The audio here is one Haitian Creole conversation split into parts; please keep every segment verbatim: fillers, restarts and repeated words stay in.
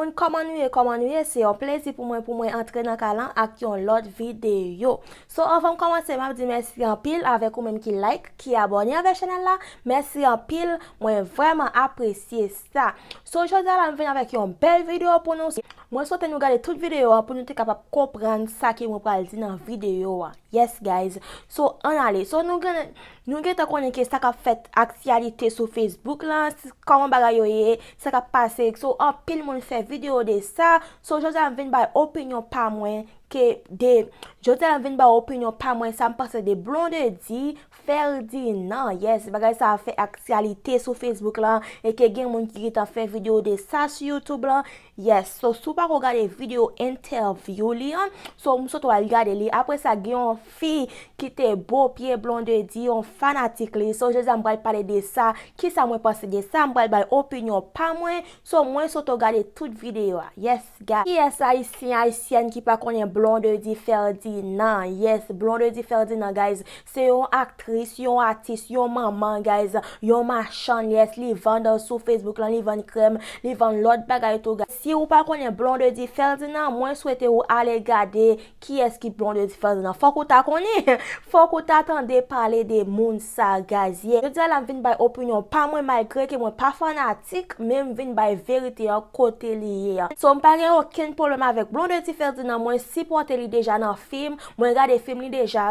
Moun, kòman nou ye, kòman nou ye? Se yon plezi pou mwen, pou mwen antre nan kay lan ak yon lòt videyo. So, anvan m kòmanse, m ap di mèsi anpil avèk ou menm ki like, ki abòne avèk chanèl la. Mèsi anpil, mwen vrèman apresye sa. So, jodi a la, m vin avèk yon bèl videyo pou nou. Mwen swete nou gade tout videyo an pou nou te kapab konprann sa ke mwen pral di nan videyo a. Yes, guys. So, ann ale. So, nou gen, nou gentan konnen ke sa k ap fèt aktyalite sou Facebook lan, s-, kòman bagay yo ye, sa k ap pase. So, anpil moun fè videyo de sa. So, jodi a m vin bay opinyon pa mwen ke de, jodi a m vin bay opinyon pa mwen, sa m panse de Blondedy Ferdinand. Yes, bagay sa a fè aktyalite sou Facebook lan, e ke gen moun ki gentan fè videyo de sa sou YouTube lan. Yes, so si w pako gade videyo entèvyou li an, so m sot w al gade li. Apre sa, gen yon fi ki te bo pye Blondedy, yon fanatik li. So, jodi a m pral pale de sa, kisa mwen panse de sa, m pral bay opinyon pa mwen. So, mwen sot w gade tout videyo a. Yes, guys. Kiyès ayisyen, ayisyèn ki pa konnen Blondedy Ferdinand? Yes, Blondedy Ferdinand, guys. Se yon aktris, yon atis, yon manman, guys, yon machann, yes, li vann sou Facebook lan, li vann krèm, li vann lòt bagay tou, guys. Si ou pa konnen Blondedy Ferdinand, mwen swete ou ale gade kiyès ki Blondedy Ferdinand. Fòk ou ta konnen, fòk ou ta tande pale de moun sa, guys. Yeah. Jodi a la m vin bay opinyon pa mwen, malgre ke mwen pa fanatik, men m vin bay verite an kote li ye an. So, m pa gen okenn pwoblèm avèk Blondedy Ferdinand, mwen sipòte li deja nan fim, mwen gade fim li deja.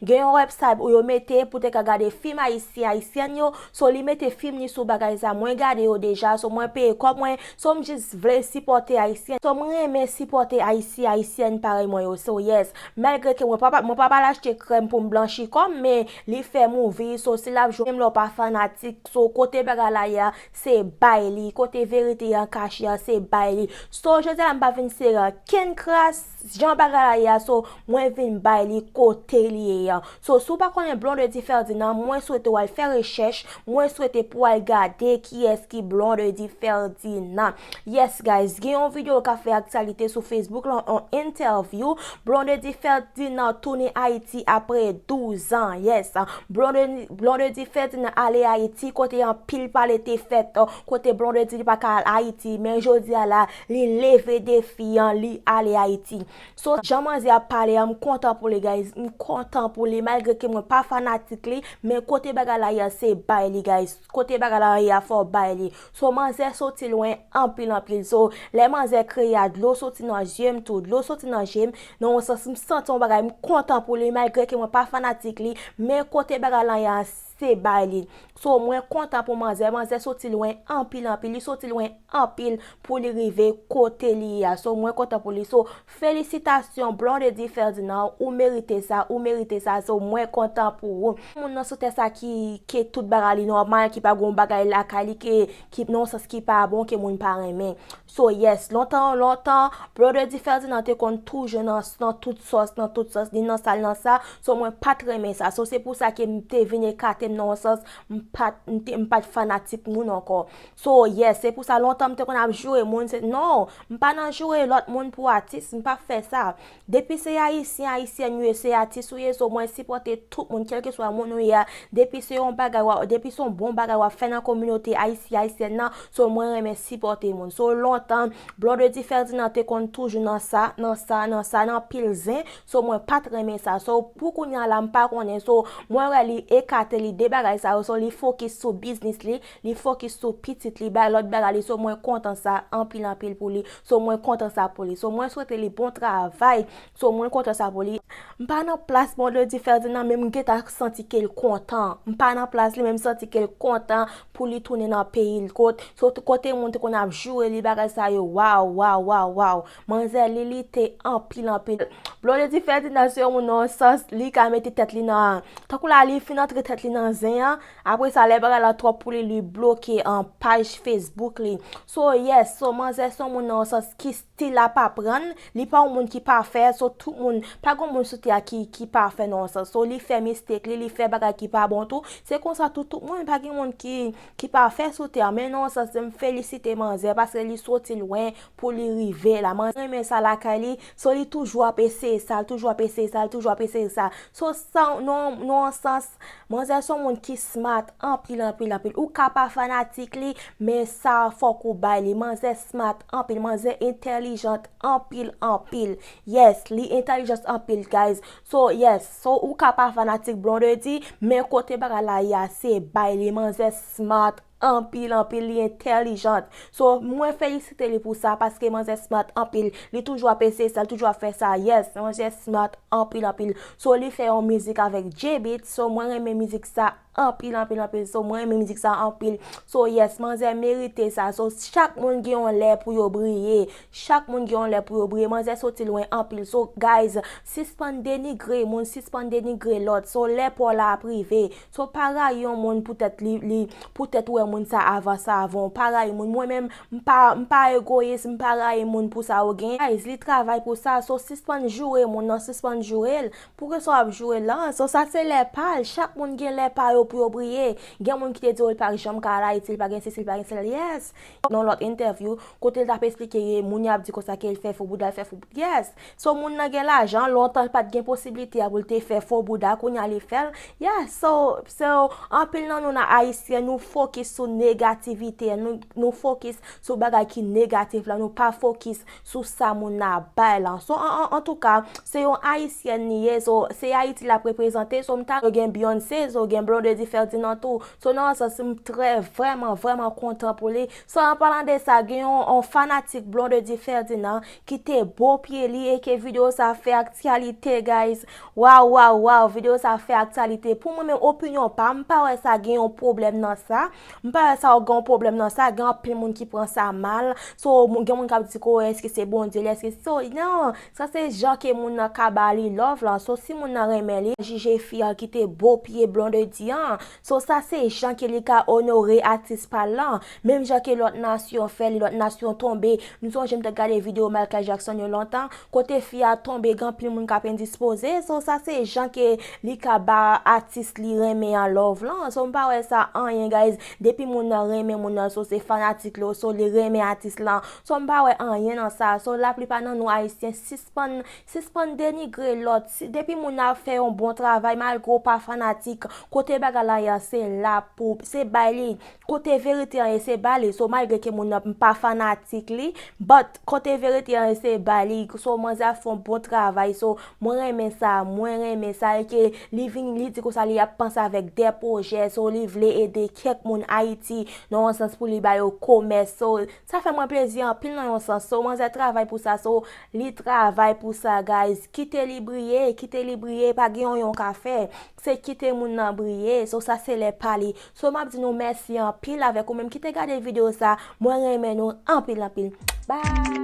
Gen yon website ou yo mete pou te ka gade fim ayisyen, ayisyèn yo. So, li mete fim li sou bagay sa. Mwen gade yo deja. So, mwen peye kòb mwen. So, m jis vle sipòte ayisyen. So, m renmen sipòte ayisyen, ayisyèn parèy mwen yo. So, yes. Malgre ke mwen pa, mwen pa pral achte krèm pou m blanchi kò m, men li fè movie. So, si l ap jwe, menm lè w pa fanatik. So, kote bagay la ye a, se bay li. Kote verite an kache a, se bay li. So, jodi a m pa vin sere ankenn kras. Jan bagay la ye a, so, mwen vin bay li kote li ye an. So, si w pa konnen Blondedy Ferdinand, mwen swete w al fè rechèch, mwen swete pou w al gade kiyès ki Blondedy Ferdinand. Yes, guys, gen yon videyo k ap fè aktyalite sou Facebook lan, yon entèvyou. Blondedy Ferdinand tounen Ayiti apre douz an. Yes, Blondedy, Blondedy Ferdinand ale Ayiti, kote anpil pale te fèt, kote Blondedy li pa ka al Ayiti, men jodi a la, li leve defi an, li ale Ayiti. So, jan manzè ap pale an, m kontan pou li, guys. M kontan pou li, malgre ke mwen pa fanatik li, men kote bagay la ye a, se bay li, guys. Kote bagay la ye a, fò bay li. So, manzè soti lwen anpil, anpil. So, lè manzè kriye a, dlo soti nan zye m tou, dlo soti nan je m. Nan yon sans, m santi yon bagay, m kontan pou li, malgre ke mwen pa fanatik li, men kote bagay la ye a, se bay li. So, mwen kontan pou manzè. Manzè soti lwen anpil, anpil. Li soti lwen anpil pou li rive kote li ye a. So, mwen kontan pou li. So, felisitasyon, Blondedy Ferdinand. Ou merite sa, ou merite sa. So, mwen kontan pou ou. Moun nan sou tè sa ki, ke tout bagay li nòmal, ki pa gon bagay lakay li, ke, ki nan yon sans ki pa bon, ke moun pa renmen. So, yes, lontan, lontan, Blondedy Ferdinand te konn toujou nan, nan tout sòs, nan tout sòs, li nan sa, li nan sa. So, mwen pa t renmen sa. So, se pou sa ke m te vin ekate m nan yon sans, m pa t, m te, m pa t fanatik moun ankò. So, yes, se pou sa lontan m te konn ap joure moun, se, non, m pa nan joure lòt moun pou atis, m pa fè sa. Depi se ayisyen, ayisyèn ou ye, se atis ou ye, so mwen sipòte tout moun, kèlkeswa moun ou ye a. Depi se yon bagay w ap, depi se yon bon bagay w ap fè nan kominote ayisyen, ayisyèn nan, so mwen renmen sipòte moun. So lontan, Blondedy Ferdinand te konn toujou nan sa, nan sa, nan sa, nan pil zen, so mwen pa t renmen sa. So pou kounye a la, m pa konnen, so mwen wè li ekate li de bagay sa yo, so li fokis sou biznis li, li fokis sou pitit li, bay lòt bagay li, so mwen kontan sa anpil, anpil pou li. So, mwen kontan sa pou li. So, mwen swete li bon travay. So, mwen kontan sa pou li. M pa nan plas Blondedy Ferdinand, men m gentan santi ke l kontan. M pa nan plas li, men m santi ke l kontan pou li tounen nan peyi l. Kot, so, kote moun te konn ap joure li, bagay sa yo. Waw, waw, waw, waw. Manzè li, li te anpil, anpil. Blondedy Ferdinand se yon moun nan sans, li ka mete tèt li nan, tankou la, li fin antre tèt li nan zen an. Apre sa, lè bagay la twòp pou li, li bloke an paj Facebook li. So, yes, so, manzè se yon moun nan yon sans ki still ap aprann, li pa yon moun ki pafè, so, tout moun, pa gen moun sou tè a ki, ki pafè nan yon sans. So, li fè mistake li, li fè bagay ki pa bon tou. Se konsa tou, tout moun, pa gen moun ki, ki pafè sou tè a. Men nan yon sans, m felisite manzè, paske li soti lwen pou li rive la. Manzè renmen sa lakay li, so, li toujou ap eseye sa, li toujou ap eseye sa, li toujou ap eseye sa. So, sa, nan, nan yon sans, manzè se Moun ki smart anpil, anpil, anpil. Ou ka pa fanatik li, men sa fòk ou bay li. Manzè smart anpil, manzè entèlijant anpil, anpil. Yes, li entèlijant anpil, guys. So, yes, so ou ka pa fanatik Blondedy, men kote bagay la ye a, se bay li. Manzè smart anpil, anpil, li entèlijant. So, mwen felisite li pou sa, paske manzè smart anpil. Li toujou ap eseye sa, li toujou ap fè sa. Yes, manzè smart anpil, anpil. So, li fè yon mizik avèk J-Beatz. So, mwen renmen mizik sa anpil, anpil, anpil. So, mwen renmen mizik sa anpil. So, yes, manzè merite sa. So, chak moun gen yon lè pou yo briye. Chak moun gen yon lè pou yo briye. Manzè soti lwen anpil. So, guys, sispann denigre moun, sispann denigre lòt. So, lè pa w la ap rive. So, pa rayi yon moun poutèt li, li, poutèt ou wè moun sa avan sa avan w. Pa rayi moun. Mwen menm, m pa, m pa egoyis, m pa rayi moun pou sa yo gen. Guys, li travay pou sa. So, sispann joure moun nan, sispann joure l. Poukisa w ap joure l lan? So, sa se lè pa l. Chak moun gen lè pa yo pou yo briye. Gen moun ki te di w li pa janm ka al Ayiti, li pa gen sesi, li pa gen sela. Yes. Nan lòt entèvyou, kote l t ap esplike moun yo ap di konsa ke l fè fo bouda, l fè fo bouda. Yes. So, moun nan gen lajan, lontan l pa t gen posiblite a pou l te fè fo bouda, kounye a li fè l. Yes. So, so, anpil nan nou nan Ayisyen, nou fokis sou negativite, nou, nou fokis sou bagay ki negatif la, nou pa fokis sou sa moun nan ap bay lan. So, an, an, antouka, se yon Ayisyèn li ye, so, se Ayiti l ap reprezante, so, m ta gen Beyoncé, so, gen Blondedy Ferdinand tou. So, nan yon sans, m trè, vrèman, vrèman kontan pou li. So, an palan de sa, gen yon, yon fanatik Blondedy Ferdinand ki te bo pye li e ke videyo sa fè aktyalite, guys. Waw, waw, waw, videyo sa fè aktyalite. Pou mwen menm, opinyon pa m, m pa wè sa gen yon pwoblèm nan sa. M pa wè sa gen yon pwoblèm nan sa. Gen anpil moun ki pran sa mal. So, moun- gen moun k ap di ko, èske se Bondye li, èske so, non, sa se jan ke moun nan ka ba li love lan. So, si moun nan renmen li, jije fi a ki te bo pye Blondedy an. So, sa se jan ke li ka onore atis pa l lan. Menm jan ke lòt nasyon fè li, lòt nasyon tonbe. M sonje m te gade videyo Michael Jackson yo lontan, kote fi a tonbe, gen anpil moun k ap endispoze. So, sa se jan ke li ka ba atis li renmen an love lan. So, m pa wè sa anyen, guys. Depi moun nan renmen moun nan, so, se fanatik li, so, li renmen atis lan. So, m pa wè anyen nan sa. So, laplipa nan nou Ayisyen, sispann, sispann denigre lòt. Si, depi moun nan ap fè yon bon travay, malgre w pa fanatik, kote bagay la ye a, se la pou, se bay li. Kote verite an ye, se ba li. So, malgre ke moun nan pa fanatik li, but kote verite an ye, se ba li. So, manzè ap fè yon bon travay. So, mwen renmen sa, mwen renmen sa. E ke li vin, li di konsa, li ap panse avèk de pwojè. So, li vle ede kèk moun Ayiti, nan yon sans pou li ba yo komès. So, sa fè mwen plezi anpil nan yon sans. So, manzè travay pou sa. So, li travay pou sa, guys. Kite li briye, kite li briye. Pa gen yon yon ka fè. Se kite moun nan briye. So, sa se lè pa li. So, m ap di nou mèsi anpil avèk ou menm ki te gade videyo sa. Mwen renmen nou anpil, anpil. Bye!